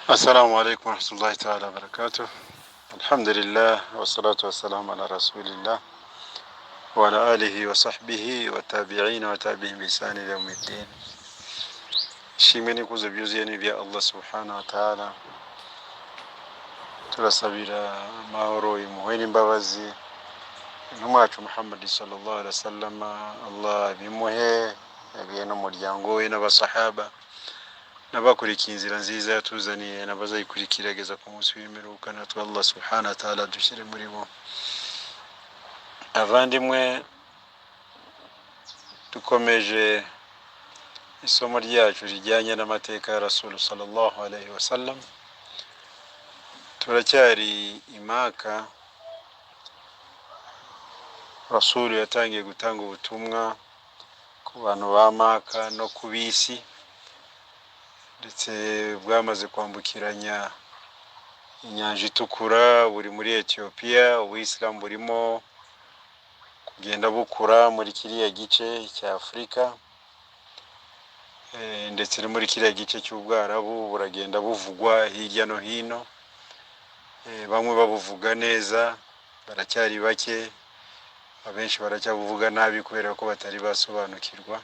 السلام عليكم ورحمة الله تعالى وبركاته. الحمد لله والصلاة والسلام على رسول الله وعلى آله وصحبه والتابعين وتابعين بإحسان إلى يوم الدين. Ishimwe n'ikuzo byuzuye ni ibya Allah subhanahu wa ta'ala. Turasabira amahoro, impuhwe n'imbabazi intumwa yacu Muhammad sallallahu alaihi wasallam. Allah abimuhe, abihe n'umuryango we n'abasahaba n'abakurikiye inzira nziza yatuzaniye n'abazayikurikira ageza ku munsi w'imperuka. Natwe Allah subhanahu wa ta'ala dushyire muri bo. Abavandimwe, dukomeje isomo ryacu rijyanye n'amateka ya Rasulu sallallahu alaihi wasallam. Turacyari imaka. Rasulu yatangiye gutanga ubutumwa ku bantu ba Maka no ku bisi, ndetse bwamaze kwambukiranya Inyanja Itukura, buri muri Etiyopiya. Ubuyisilamu burimo kugenda bukura muri kiriya gice cya Afurika, ndetse no muri kiriya gice cy'Ubwarabu buragenda buvugwa hirya no hino. Bamwe babuvuga neza, baracyari bake, abenshi baracyabuvuga nabi kubera ko batari basobanukirwa.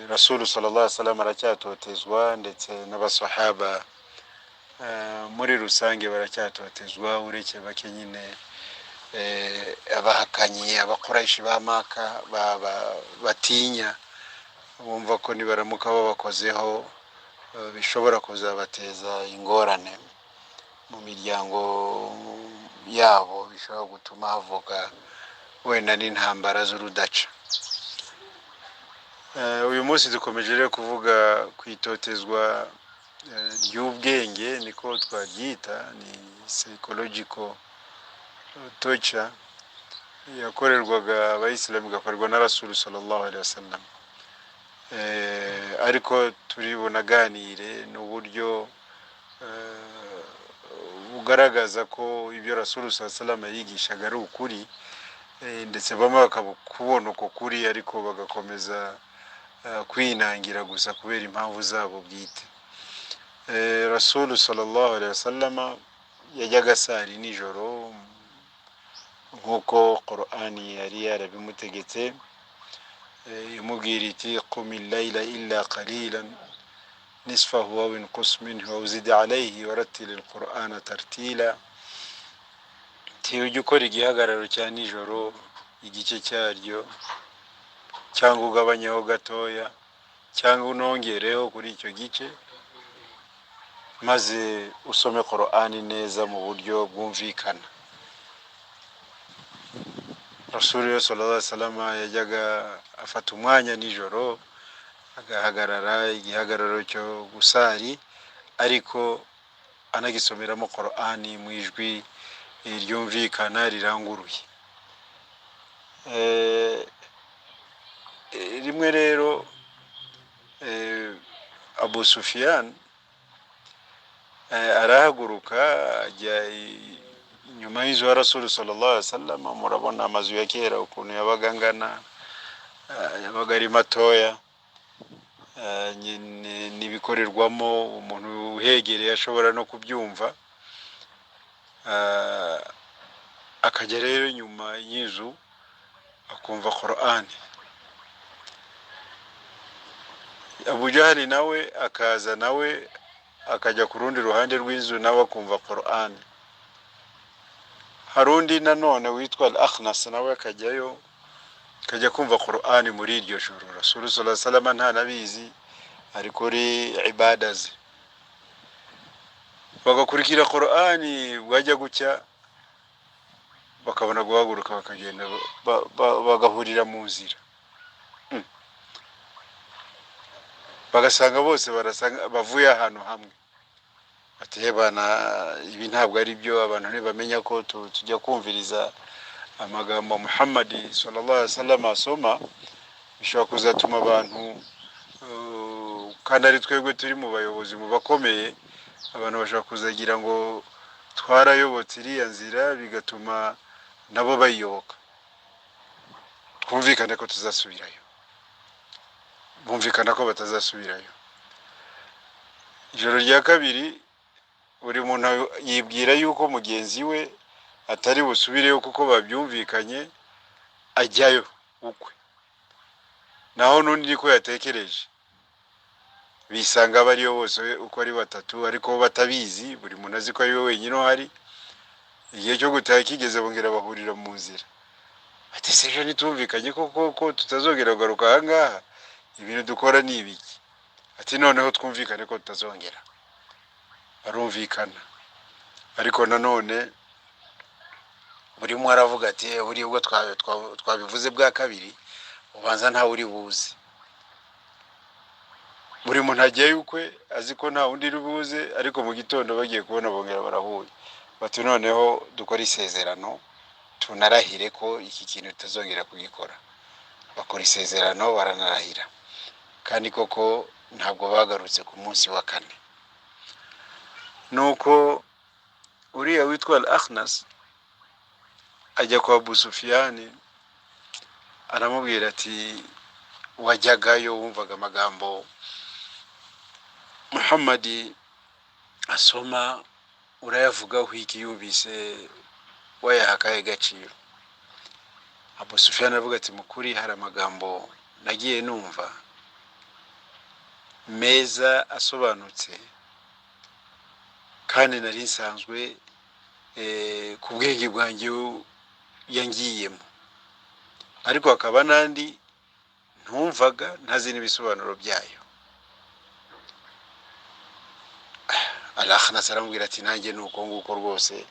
Rasulu sallallahu alaihi wasallam aracyatotezwa, ndetse n'abasahaba muri rusange baracyatotezwa, uretse bake nyine, abahakanyi, Abakorashi ba Maka batinya, bumva ko nibaramuka babakozeho bishobora kuzabateza ingorane mu miryango yabo, bishobora gutuma havuka wenda n'intambara z'urudaca. Uyu munsi dukomeje rero kuvuga ku itotezwa ry'ubwenge, niko twaryita, ni psychological torture yakorerwaga Abayisilamu, igakorerwa na Rasulu sallallahu alaihi wasallam. Ariko turi bunaganire n'uburyo bugaragaza ko ibyo Rasulu sallallahu alaihi wasallam yigishaga ari ukuri, ndetse bamwe bakabona uko kuri ariko bagakomeza kwinangira gusa kubera impamvu zabo bwite. Rasulu sallallahu alaihi wasallam yajyaga asari nijoro nk'uko Qur'ani yari yarabimutegetse, imubwira iti: "Qumi layla illa qalilan nisfahu aw inqus minhu aw zid alayhi warattil alqur'ana tartila." Ati: "Ujye ukora igihagararo cya nijoro igice cyaryo, cyangwa ugabanyeho gatoya, cyangwa unongereho kuri icyo gice, maze usome Qur'ani neza mu buryo bwumvikana." Rasulu sallallahu alaihi wasallam yajyaga afata umwanya nijoro agahagarara igihagararo cyo gusari, ariko anagisomeramo Qur'ani mu ijwi ryumvikana riranguruye. Rimwe rero Abu Sufyan arahaguruka ajya inyuma y'inzu ya Rasulu sallallahu alaihi wasallam. Murabona amazu ya kera ukuntu yabaga angana, yabaga ari matoya, nyine n'ibikorerwamo umuntu uhegereye ashobora no kubyumva. Akajya rero inyuma y'inzu akumva Qur'ani. Abu Jahali nawe akaza, nawe akajya ku rundi ruhande rw'inzu, nawe akumva Qur'ani. Hari undi nanone witwa Al Akhnas, nawe akajyayo, akajya kumva Qur'ani muri iryo joro. Rasulu sallallahu alaihi wasallam ntanabizi, ari kuri ibada ze. Bagakurikira Qur'ani, bwajya gucya bakabona guhaguruka bakagenda, bagahurira mu nzira. Bagasanga bose barasa, bavuye ahantu hamwe. Ati: "Bana, ibi ntabwo ari byo. Abantu ntibamenya ko tujya kumviriza amagambo Muhammad sallallahu alaihi wasallam asoma, bishobora kuzatuma abantu, kandi ari twebwe turi mu bayobozi, mu bakomeye, abantu bashobora kuzagira ngo twarayobotse iriya nzira, bigatuma nabo bayiyoboka. Twumvikane ko tuzasubirayo." Bumvikana ko batazasubirayo. Ijoro rya kabiri buri muntu yibwira yuko mugenzi we atari busubireyo kuko babyumvikanye, ajyayo ukwe, naho n'undi niko yatekereje. Bisanga bariyo bose uko ari batatu, ariko bo batabizi, buri muntu azi ko ari we wenyine uhari. Igihe cyo gutaha kigeze, bongera bahurira mu nzira. Ati: "Se ejo ntitumvikanye koko ko tutazongera kugaruka aha ngaha? Ibintu dukora ni ibiki?" Ati: "Noneho twumvikane ko tutazongera." Barumvikana, ariko nanone buri umwe aravuga ati: "Buriya ubwo twabivuze bwa kabiri, ubanza ntawe uri buze." Buri muntu agiyeyo ukwe, azi ko nta wundi uri buze. Ariko mu gitondo bagiye kubona, bongera barahuye, bati: "Noneho dukore isezerano, tunarahire ko iki kintu tutazongera kugikora." Bakora isezerano, baranarahira, kandi koko ntabwo bagarutse ku munsi wa kane. Nuko uriya witwa Al Akhnas ajya kwa Abu Sufiyani, aramubwira ati: "Wajyagayo, wumvaga amagambo Muhammadi asoma, urayavugaho iki? Yumvise wayaha akahe gaciro?" Abu Sufiyani aravuga ati: "Mu kuri hari amagambo nagiye numva meza asobanutse, kandi nari nsanzwe ku bwenge bwanjye yangiyemo, ariko hakaba n'andi ntumvaga, ntazi n'ibisobanuro byayo." Al-Akhnas aramubwira ati: "Nanjye ni uko nguko rwose,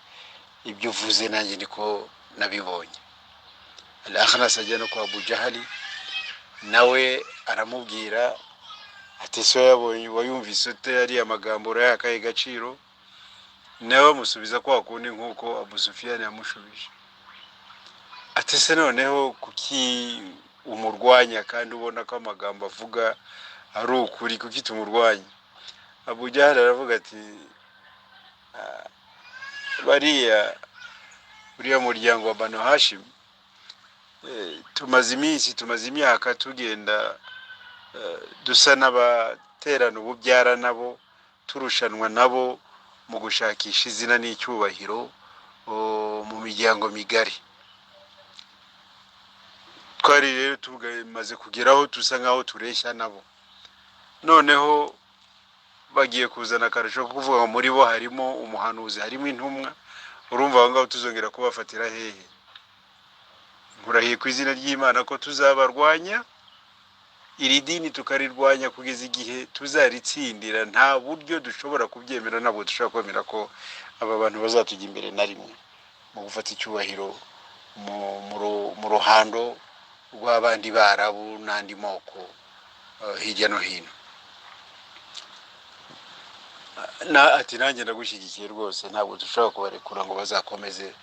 ibyo uvuze nanjye niko nabibonye." Al-Akhnas ajya no kwa Abu Jahali, nawe aramubwira ati: "So yabonye, wayumvise ute ariya magambo? Urayaha akahe gaciro?" Nawe amusubiza kwa kundi nk'uko Abu Sufyan yamushubije. Ati: "Se noneho kuki umurwanya kandi ubona ko amagambo avuga ari ukuri? Kuki tumurwanya?" Abu Jahali aravuga ati: "Bariya, uriya muryango wa Banu Hashim, tumaze iminsi, tumaze imyaka tugenda dusa n'abaterana ububyara nabo, turushanwa nabo mu gushakisha izina n'icyubahiro mu miryango migari. Twari rero tumaze kugeraho dusa nk'aho tureshya nabo. Noneho bagiye kuzana akarusho ko kuvuga ngo muri bo harimo umuhanuzi, harimo intumwa. Urumva aho ngaho tuzongera kubafatira hehe? Nkurahiye ku izina ry'Imana ko tuzabarwanya, iri dini tukarirwanya kugeza igihe tuzaritsindira. Nta buryo dushobora kubyemera, ntabwo dushobora kwemera ko aba bantu bazatujya imbere na rimwe mu gufata icyubahiro mu ruhando rw'abandi Barabu n'andi moko hirya no hino." Na ati: "Nanjye ndagushyigikiye rwose, ntabwo dushobora kubarekura ngo bazakomeze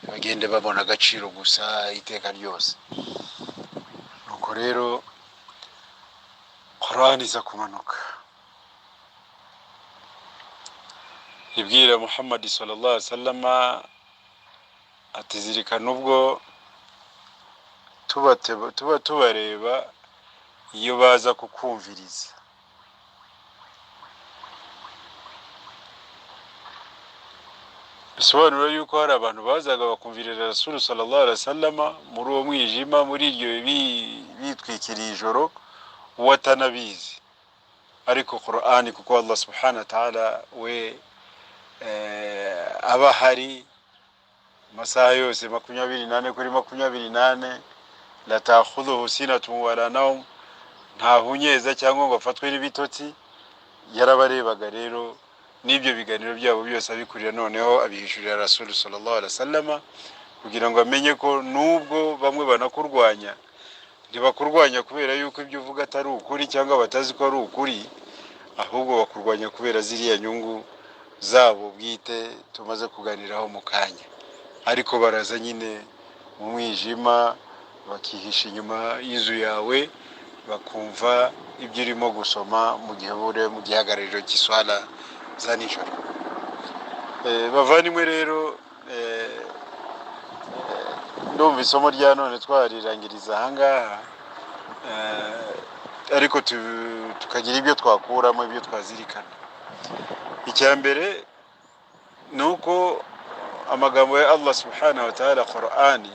bagende babona agaciro gusa iteka ryose." Nuko rero Korani iza kumanuka ibwira Muhammad sallallahu alaihi wasallam ati: "Zirikana ubwo tuba tubareba iyo baza kukumviriza." Bisobanura yuko hari abantu bazaga bakumvirira Rasulu sallallahu alaihi wasallam muri uwo mwijima, muri iryo bitwikiriye ijoro, uwo atanabizi. Ariko Qur'ani, kuko Allah subhanahu wa ta'ala we aba ahari amasaha yose 24 kuri 24, la ta'khudhuhu sinatun wala nawm, ntahunyeza cyangwa ngo afatwe n'ibitotsi, yarabarebaga rero n'ibyo biganiro byabo byose abikurira. Noneho abihishurira Rasulu sallallahu alaihi wasallam kugira ngo amenye ko nubwo bamwe banakurwanya, ntibakurwanya kubera yuko ibyo uvuga atari ukuri cyangwa batazi ko ari ukuri, ahubwo bakurwanya kubera ziriya nyungu zabo bwite tumaze kuganiraho mu kanya. Ariko baraza nyine mu mwijima, bakihisha inyuma y'inzu yawe, bakumva ibyo urimo gusoma mu gihe uri mu gihagarariro cy'iswala za nijoro. Bavandimwe rero, ndumva isomo rya none twarirangiriza ahangaha, ariko tukagira ibyo twakuramo, ibyo twazirikana. Icya mbere ni uko amagambo ya Allah subhanahu wa ta'ala, Qur'ani,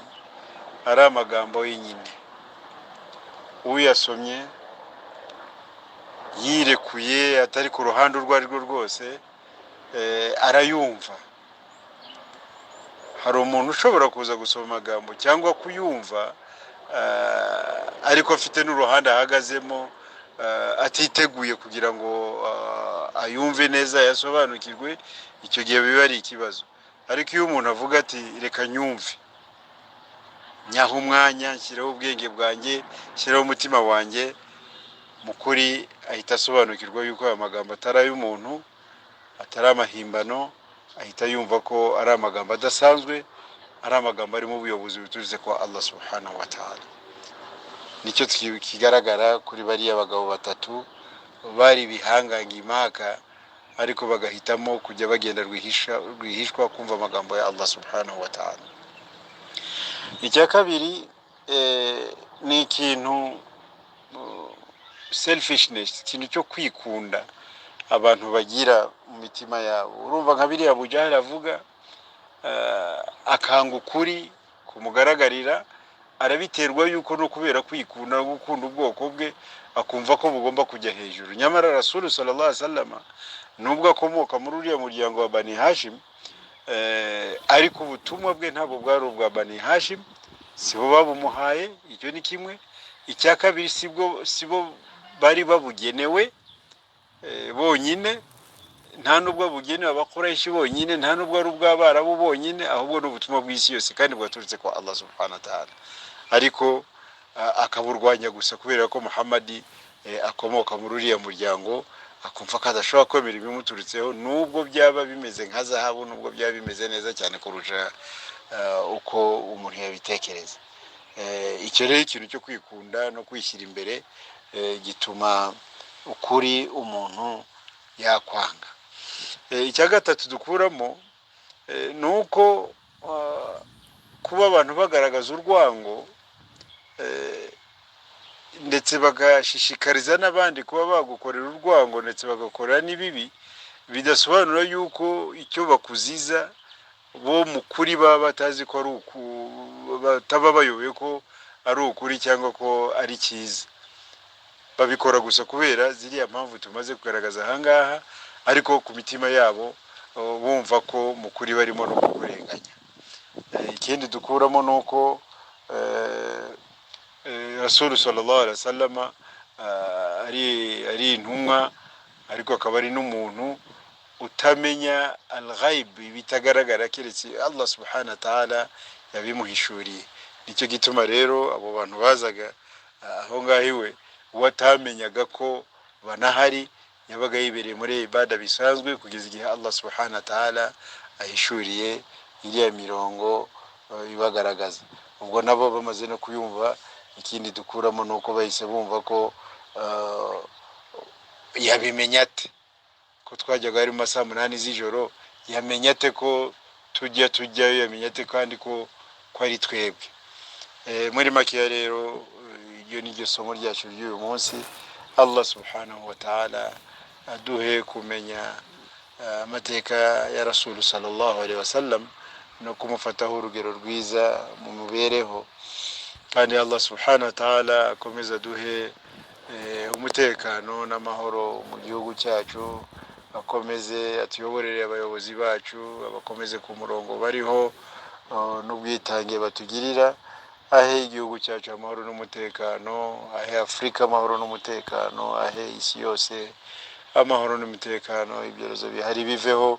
ari amagambo y'inyine. Uyasomye yirekuye, atari ku ruhande urwo ari rwo rwose, arayumva. Hari umuntu ushobora kuza gusoma amagambo cyangwa kuyumva, ariko afite n'uruhande ahagazemo, atiteguye kugira ngo ayumve neza, yasobanukirwe. Icyo gihe biba ari ikibazo. Ariko iyo umuntu avuga ati: "Reka nyumve, nyaho umwanya, nshyireho ubwenge bwanjye, nshyireho umutima wanjye," mu kuri ahita asobanukirwa yuko aya magambo atari ay'umuntu, atari amahimbano. Ahita yumva ko ari amagambo adasanzwe, ari amagambo arimo ubuyobozi buturutse kwa Allah subhanahu wa ta'ala. Nicyo kigaragara kuri bariya bagabo batatu bari ibihangange impaka, ariko bagahitamo kujya bagenda rwihishwa kumva amagambo ya Allah subhanahu wa ta'ala. Icya kabiri ni ikintu selfishness, ikintu cyo kwikunda abantu bagira mu mitima yabo. Urumva nka biriya Abu Jahal avuga, akanga ukuri kumugaragarira, arabiterwa yuko no kubera kwikunda no gukunda ubwoko bwe, akumva ko bugomba kujya hejuru. Nyamara Rasulu sallallahu alaihi wasallam, nubwo akomoka muri uriya muryango wa Bani Hashim, ariko ubutumwa bwe ntabwo bwari ubwa Bani Hashim, si bo babumuhaye. Icyo ni kimwe. Icya kabiri, sibo bari babugenewe bonyine, nta nubwo bugenewe Abakoresha bonyine, nta nubwo ari ubw'Abarabu bonyine, ahubwo ni ubutumwa bw'isi yose kandi bwaturutse kwa Allah subhanahu wa ta'ala. Ariko akaburwanya gusa kubera ko Muhammadi akomoka muri uriya muryango, akumva ko adashobora kwemera ibimuturutseho, nubwo byaba bimeze nka zahabu, nubwo byaba bimeze neza cyane kurusha uko umuntu yabitekereza. Icyo rero, ikintu cyo kwikunda no kwishyira imbere, gituma ukuri umuntu yakwanga. Icya gatatu dukuramo ni uko kuba abantu bagaragaza urwango, ndetse bagashishikariza n'abandi kuba bagukorera urwango, ndetse bagakorera n'ibibi, bidasobanura yuko icyo bakuziza bo mu kuri baba batazi ko ari uku, bataba bayobewe ko ari ukuri cyangwa ko ari cyiza. Babikora gusa kubera ziriya mpamvu tumaze kugaragaza ahangaha, ariko ku mitima yabo bumva ko mu kuri barimo no kukurenganya. Ikindi dukuramo ni uko Rasulu sallallahu alaihi wasallam ari intumwa, ariko akaba ari n'umuntu utamenya al-ghaib, ibitagaragara, keretse Allah subhanahu wa ta'ala yabimuhishuriye. Nicyo gituma rero abo bantu bazaga aho ngaho iwe, uwo atamenyaga ko banahari, yabaga yibereye muri ibada bisanzwe, kugeza igihe Allah subhanahu wa ta'ala ahishuriye iriya mirongo ibagaragaza. Ubwo nabo bamaze no kuyumva, ikindi dukuramo ni uko bahise bumva ko yabimenya ate ko twajyaga ari mu masaha 8 z'ijoro? Yamenya ate ko tujyayo? Yamenya ate kandi ko ari twebwe? Muri makeya rero, iryo ni ryo somo ryacu ry'uyu munsi. Allah subhanahu wa ta'ala aduhe kumenya amateka ya Rasulu sallallahu alaihi wasallam no kumufataho urugero rwiza mu mibereho. Kandi Allah subhanahu wa ta'ala akomeze aduhe umutekano n'amahoro mu gihugu cyacu, akomeze atuyoborere abayobozi bacu, abakomeze ku murongo bariho n'ubwitange batugirira, ahe igihugu cyacu amahoro n'umutekano, ahe Afurika amahoro n'umutekano, ahe isi yose amahoro n'umutekano. Ibyorezo bihari biveho,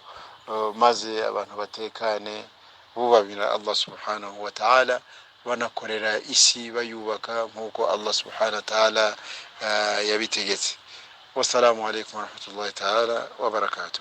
maze abantu batekane, bubabira Allah subhanahu wa ta'ala, banakorera isi bayubaka nk'uko Allah subhanahu wa ta'ala yabitegetse. Wassalamu alaikum warahmatullahi ta'ala wabarakatuh.